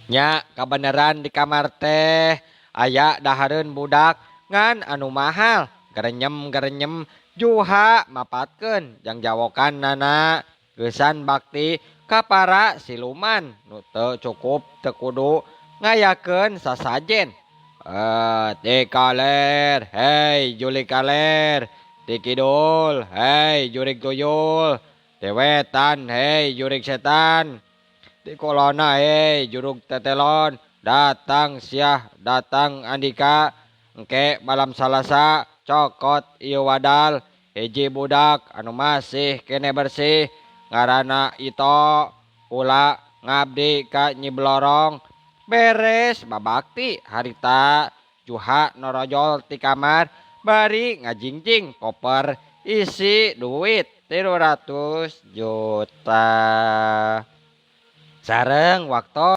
Nya kabeneran di kamar teh aya dahareun budak ngan anu mahal garenyem-garenyem Juha mapatkeun jangjawokan nana geusan bakti ka para siluman nu teu cukup teu kudu ngayakeun sasajen. Ti kaler hei jurig kaler, ti kidul hei jurig tuyul, ti wetan hei jurig setan. Ti kolona hei jurug tetelon, datang siah datang andika engke malam salasa cokot ieu wadal hiji budak anu masih keneh bersih ngaranna Ito kula ngabdi ka Nyi Blorong beres babakti harita Juha norojol ti kamar bari ngajingjing koper isi duit 300 juta. Sareng waktu.